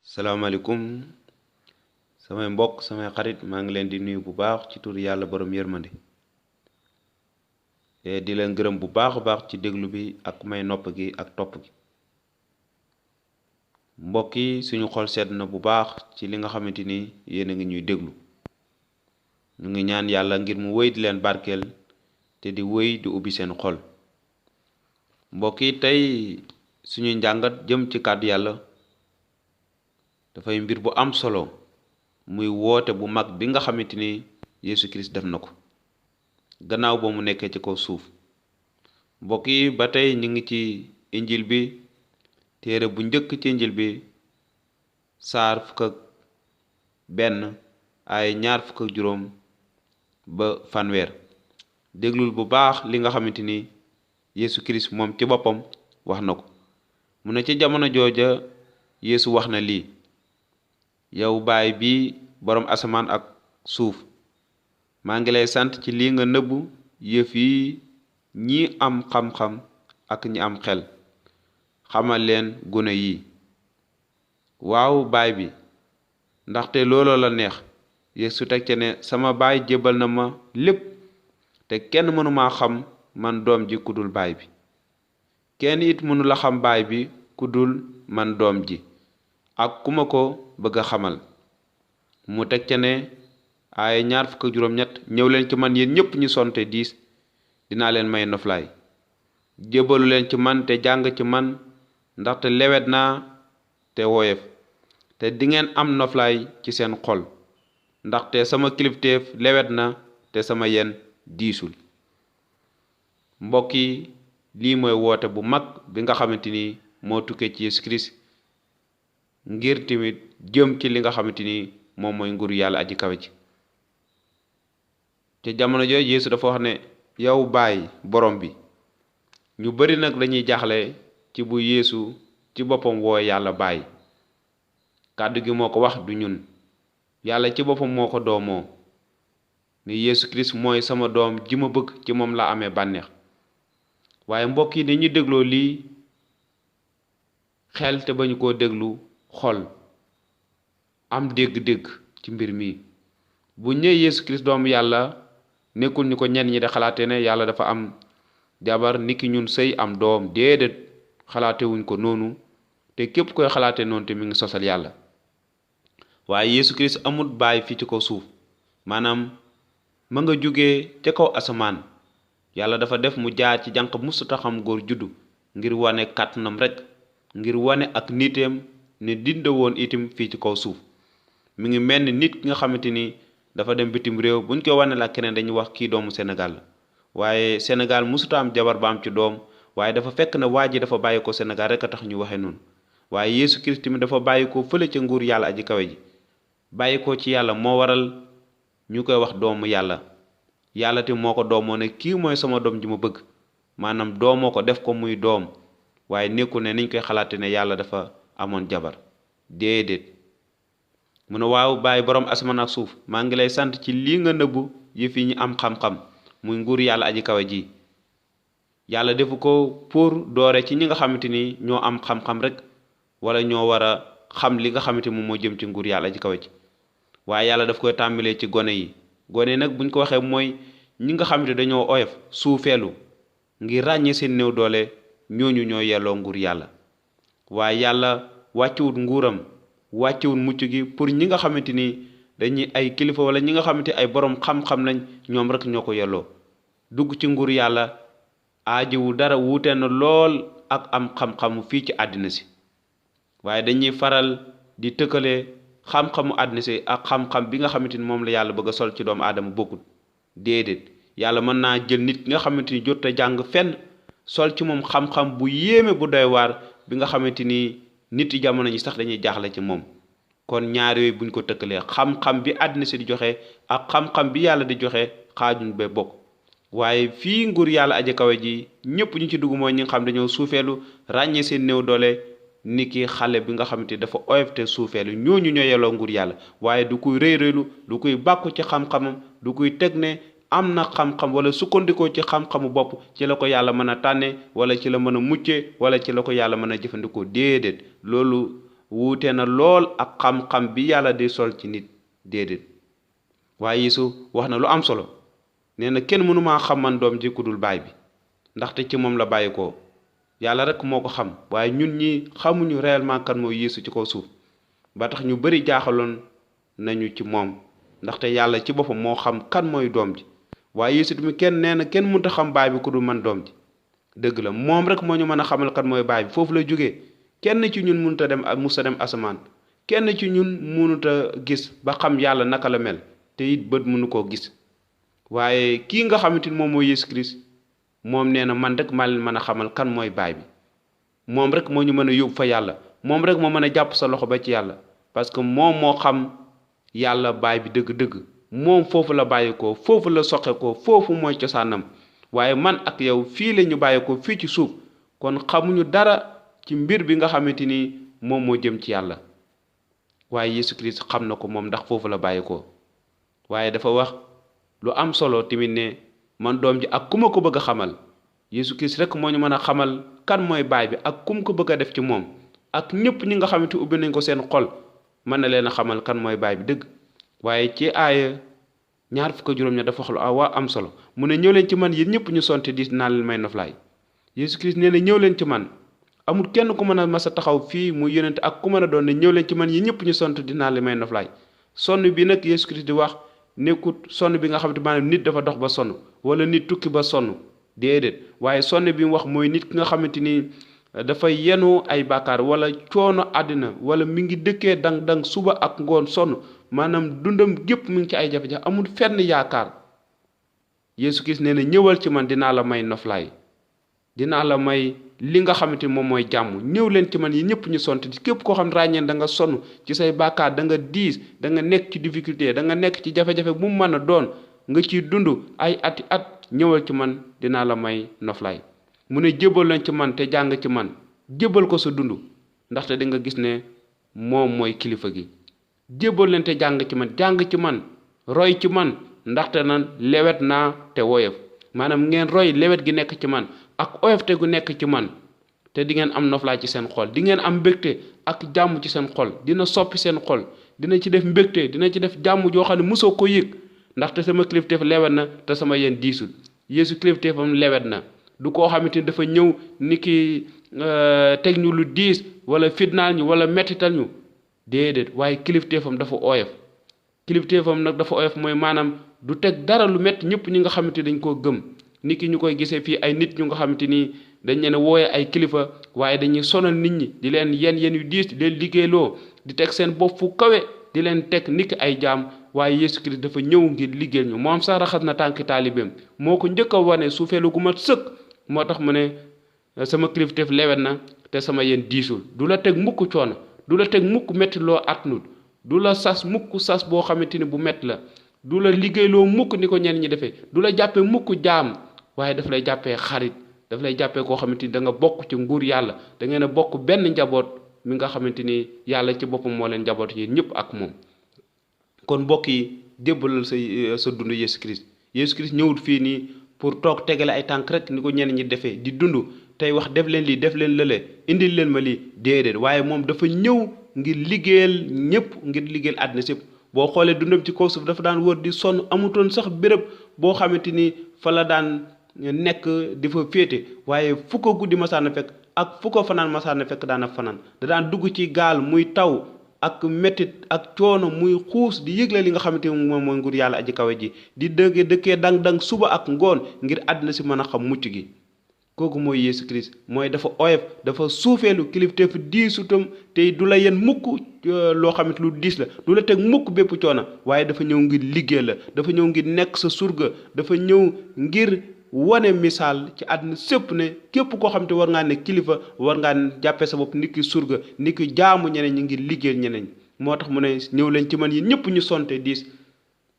salaamaaleykum samay mbokk samay xarit maa ngi leen di nuyu bu baax ci tur yàlla borom yërmande di leen gërëm bu baax a baax ci déglu bi ak may nopp gi ak topp gi mbokk yi suñu xol sedd na bu baax ci li nga xamante ni yéen a ngi ñuy déglu ñu ngi ñaan yàlla ngir mu wéy di leen barkeel te di wéy di ubbi seen xol mbokk yi tey suñuy njàngat jëm ci kàddu yàlla dafay mbir bu am solo muy woote bu mag bi nga xamante ni Yesu Christ def na ko gannaaw ba mu nekkee ci kaw suuf mbokk yi ba tey ñu ngi ci injil bi téere bu njëkk ci injil bi saar fukk ak benn ay ñaar fukk ak juróom ba fanweer déglul bu baax li nga xamante ni Yesu Christ moom ci boppam wax na ko mu ne ci jamono jooja Yesu wax na lii yow baay bi boroom asamaan ak suuf maa ngi lay sant ci lii nga nëbbu yëf yi ñi am xam-xam ak ñi am xel xamal leen gune yi waaw baay bi ndaxte looloo la neex Yeesu teg ca ne sama baay jébbal na ma lépp te kenn mënuma xam man doom ji ku dul baay bi kenn it mënu la xam baay bi ku dul man doom ji ak ku ma ko bëgg a xamal mu teg ca ne ay ñaar fukk ak juróom ñett ñëw leen ci man yéen ñépp ñu sonte diis dinaa leen may noflaay jébbalu leen ci man te jàng ci man ndaxte lewet naa te woyof te dingeen am noflaay ci seen xol ndaxte sama kilifteef lewet na te sama yen diisul mbokk yi lii mooy woote bu mag bi nga xamante ni moo tukkee ci Yesu Christ ngir tamit jëm ci li nga xamante ni moom mooy nguuru yàlla aji kawe ji te jamono jooju Yeesu dafa wax ne yow baay borom bi ñu bari nag dañuy jaaxle ci bu Yeesu ci boppam woo yàlla baay kàddu gi moo ko wax du ñun yàlla ci boppam moo ko doomoo ni Yeesu Christ mooy sama doom ji ma bëgg ci moom la amee bànneex waaye mbokk yi dañuy dégloo lii xel te bañu koo déglu xol am dégg-dégg ci mbir mi bu ñëwee Yeesu Christ doomu yàlla nekkul ñu ko ñenn ñi de xalaate ne yàlla dafa am jabar niki ñun sëy am doom déedéet xalaatewuñ ko noonu te képp koy xalaate noonu te mi ngi sosal yàlla waaye Yeesu Christ amut baay fii ci kaw suuf maanaam ma nga jóge ca kaw asamaan yàlla dafa def mu jaar ci jànq musuta xam góor juddu ngir wane kàttanam rek ngir wane ak niteem ne dinde woon itam fii ci kaw suuf mi ngi mel ni nit ki nga xamante ni dafa dem bitim réew buñ ko wane la keneen dañuy wax kii doomu Sénégal la waaye Sénégal musuta am jabar ba am ci doom waaye dafa fekk na waa ji dafa bàyyi ko Sénégal rek a tax ñu waxe noonu waaye Yeesu Christ mi dafa bàyyi ko fële ca nguur yàlla aji kawe ji bàyyi ko ci yàlla moo waral ñu koy wax doomu yàlla yàlla te moo ko doomoo ne kii mooy sama doom ji ma bëgg maanaam doomoo ko def ko muy doom waaye nekkul ne niñ koy xalaate ne yàlla dafa amoon jabar déedéet mu ne waaw baay boroom asamaan ak suuf maa ngi lay sant ci lii nga nëbbu yëf yi ñi am xam-xam muy nguur yàlla aji kawe ji yàlla defu ko pour doore ci ñi nga xamante ni ñoo am xam-xam rek wala ñoo war a xam li nga xamante moom moo jëm ci nguur yàlla aji kawe ji waaye yàlla daf koy tàmbalee ci gone yi gone nag buñ ko waxee mooy ñi nga xamante dañoo oyof suufeelu ngir ràññee seen néew doole ñooñu ñoo yelloo nguur yàlla waaye yàlla wàccewut nguuram wàccewut mucc gi pour ñi nga xamante ni dañuy ay kilifa wala ñi nga xamante ay borom xam-xam lañ ñoom rek ñoo ko yelloo dugg ci nguur yàlla aajiwu dara wuute na lool ak am xam-xamu fii ci àddina si waaye dañuy faral di tëkkale xam-xamu àddina si ak xam-xam bi nga xamante ni moom la yàlla bëgg a sol ci doomu aadama bokkul déedéet yàlla mën naa jël nit nga xamante ni jot a jàng fenn sol ci moom xam-xam bu yéeme bu doy waar bi nga xamante ni nit yi jamono ñi sax dañuy jaaxle ci moom kon ñaar yooyu buñ ko tëkkalee xam-xam bi àddina si di joxe ak xam-xam bi yàlla di joxe xaajuñ ba bokk waaye fii nguur yàlla aji kawe ji ñëpp ñu ci dugg mooy ñi nga xam dañoo suufeelu ràññee seen néew doole ni ki xale bi nga xamante dafa oyof te suufeelu ñooñu ñoo yelloo nguur yàlla waaye du kuy rëy rëylu du kuy bàkku ci xam-xamam du kuy teg ne am na xam-xam wala sukkandikoo ci xam-xamu bopp ci la ko yàlla mën a tànne wala ci la mën a mucce wala ci la ko yàlla mën a jëfandikoo déedéet loolu wuute na lool ak xam-xam bi yàlla di sol ci nit déedéet. waaye Yeesu wax na lu am solo nee na kenn mënumaa xam man doom ji ku dul baay bi ndaxte ci moom la bàyyi ko yàlla rek moo ko xam waaye ñun ñi xamuñu réellement kan mooy Yeesu ci kaw suuf ba tax ñu bari jaaxaloon nañu ci moom ndaxte yàlla ci boppam moo xam kan mooy doom ji waaye Yeesu tamit kenn nee na kenn mënut a xam baay bi ku dul man doom ji dëgg la moom rek moo ñu mën a xamal kan mooy baay bi foofu la jógee kenn ci ñun mënut a dem musa dem asamaan kenn ci ñun mënut a gis ba xam yàlla naka la mel te it bët mënu koo gis waaye kii nga xamante ni moom mooy Yeesu Christ moom nee na man rek maa leen mën a xamal kan mooy baay bi moom rek moo ñu mën a yóbbu fa yàlla moom rek moo mën a jàpp sa loxo ba ci yàlla parce que moom moo xam yàlla baay bi dëgg-dëgg moom foofu la bàyyi ko foofu la soxe ko foofu mooy cosaanam waaye man ak yow fii la ñu bàyyi ko fii ci suuf kon xamuñu dara ci mbir bi nga xamante ni moom moo jëm ci yàlla waaye Yeesu Christ xam na ko moom ndax foofu la bàyyi ko waaye dafa wax lu am solo tamit ne man doom ji ak ku ma ko bëgg a xamal Yeesu Christ rek moo ñu mën a xamal kan mooy baay bi ak ku mu ko bëgg a def ci moom ak ñëpp ñi nga xamante ubbi nañ ko seen xol mën na leen a xamal kan mooy baay bi dëgg waaye ci aaya 26 dafa wax lu waa am solo mu ne ñëw leen ci man yéen ñëpp ñu sonte diis naa leen may noflaay Yeesu Christ nee na ñëw leen ci man amul kenn ku mën a mas a taxaw fii mu yonent ak ku mën a doon ne ñëw leen ci man yéen ñëpp ñu sonte dinaa leen may noflaay sonn bi nag Yeesu Christ di wax nekkut sonn bi nga xamante maanaam nit dafa dox ba sonn wala nit tukki ba sonn déedéet waaye sonn bi mu wax mooy nit ki nga xamante ni dafa yenu ay bàkkaar wala coono àddina wala mi ngi dëkkee dang suba ak ngoon sonn maanaam dundam gépp mi ngi ci ay jafe-jafe amul fenn yaakaar Yeesu Christ nee na ñëwal ci man dinaa la may noflaay dinaa la may li nga xamante ni moom mooy jàmm ñëw leen ci man yi ñëpp ñu sont képp koo xam ne ràññeen da nga sonn ci say bàkkaar da nga diis da nga nekk ci difficulté da nga nekk ci jafe-jafe bu mu mën a doon nga ciy dund ay ati at ñëwal ci man dinaa la may noflaay mu ne jébal leen ci man te jàng ci man jébal ko sa dund ndaxte di nga gis ne moom mooy kilifa gi jébal leen te jàng ci man roy ci man ndaxte nan lewet naa te woyof maanaam ngeen roy lewet gi nekk ci man ak oyofte gu nekk ci man te di ngeen am noflaay ci seen xol di ngeen am mbégte ak jàmm ci seen xol dina soppi seen xol dina ci def mbégte dina ci def jàmm joo xam ne mosoo ko yëg ndaxte sama kilifteef lewet na te sama yéen diisul Yeesu kilifteefam lewet na du koo xamante ni dafa ñëw ni ki teg ñu lu diis wala fitnaal ñu wala mettital ñu déedéet waaye kilifteefam dafa oyof kilifteefam nag dafa oyof mooy maanaam du teg dara lu metti ñëpp ñi nga xamante dañ koo gëm ni ki ñu koy gisee fii ay nit ñu nga xamante ni dañ leen wooye ay kilifa waaye dañuy sonal nit ñi di leen yen yu diis di leen liggéeyloo di teg seen bopp fu kawe di leen teg ni ki ay jaam waaye Yeesu Christ dafa ñëw ngir liggéeyal ñu moom sax raxas na tànki taalibeem moo ko njëkk a wane suufeelu gu mat sëkk moo tax mu ne sama kilifteef lewet na te sama yéen diisul du la teg mukk coono du la teg mukk metti loo atnul du la sas mukk sas boo xamante ni bu metti la du la liggéeyloo mukk ni ko ñenn ñi defee du la jàppee mukk jaam waaye daf lay jàppee xarit daf lay jàppee koo xamante ni da nga bokk ci nguur yàlla da ngeen a bokk benn njaboot mi nga xamante ni yàlla ci boppam moo leen njaboot yéen ñëpp ak moom kon mbokk yi débbalal sa dund Yeesu Christ ñëwul fii nii pour toog tegale ay tànk rek ni ko ñenn ñi defee di dund tey wax def leen lii def leen lële indil leen ma lii déedéet waaye moom dafa ñëw ngir liggéeyal ñëpp ngir liggéeyal àddina sépp boo xoolee dundam ci kaw suuf dafa daan wër di sonn amutoon sax béréb boo xamante ni fa la daan nekk di fa féete waaye fu ko guddi masaana fekk ak fu ko fanaan masaana fekk daana fanaan da daan dugg ci gaal muy taw ak mettit ak coono muy xuus di yëgle li nga xamante ni moom mooy nguur yàlla aji kawe ji di dëkkee dang suba ak ngoon ngir àddina si mën a xam mucc gi kooku mooy Yeesu Christ mooy dafa oyof dafa suufeelu kilifteef diisutam te du la yen mukk loo xamante lu diis la du la teg mukk bépp coono waaye dafa ñëw ngir liggéey la dafa ñëw ngir nekk sa surga dafa ñëw ngir wane misaal ci àddina sépp ne képp koo xam te war ngaa ne kilifa war ngaa jàppee sa bopp niki surga niki jaamu ñeneen ñi ngir liggéeyal ñeneen moo tax mu ne ñëw leen ci man yi ñëpp ñu sonte diis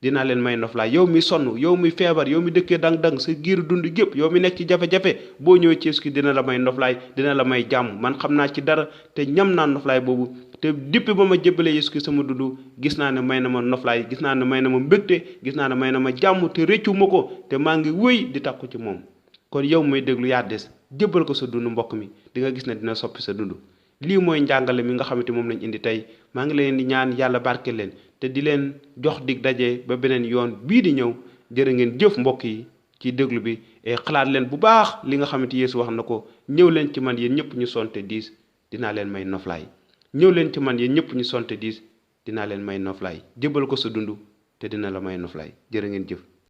dinaa leen may noflaay yow mi sonn yow mi feebar yow mi dëkkee dang sa giir dund gépp yow mi nekk ci jafe-jafe boo ñëwee ci Yeesu dina la may noflaay dina la may jàmm man xam naa ci dara te ñam naa noflaay boobu te depuis ba ma jébbalee Yeesu sama dund gis naa ne may na ma noflaay gis naa ne may na ma mbégte gis naa ne may na ma jàmm te rëccu ma ko te maa ngi wéy di takku ci moom kon yow may déglu yaa des jébbal ko sa dund mbokk mi di nga gis ne dina soppi sa dund lii mooy njàngale mi nga xamante moom lañ indi tey. maa ngi leen di ñaan yàlla barke leen te di leen jox dig daje ba beneen yoon bii di ñëw. jërë ngeen jëf mbokk yi ci déglu bi et xalaat leen bu baax li nga xamante Yeesu wax na ko ñëw leen ci man yéen ñëpp ñu sonte diis dinaa leen may noflaay. ñëw leen ci man yéen ñëpp ñu sonte diis dinaa leen may noflaay jébbal ko sa dund te dina la may noflaay jërë ngeen jëf.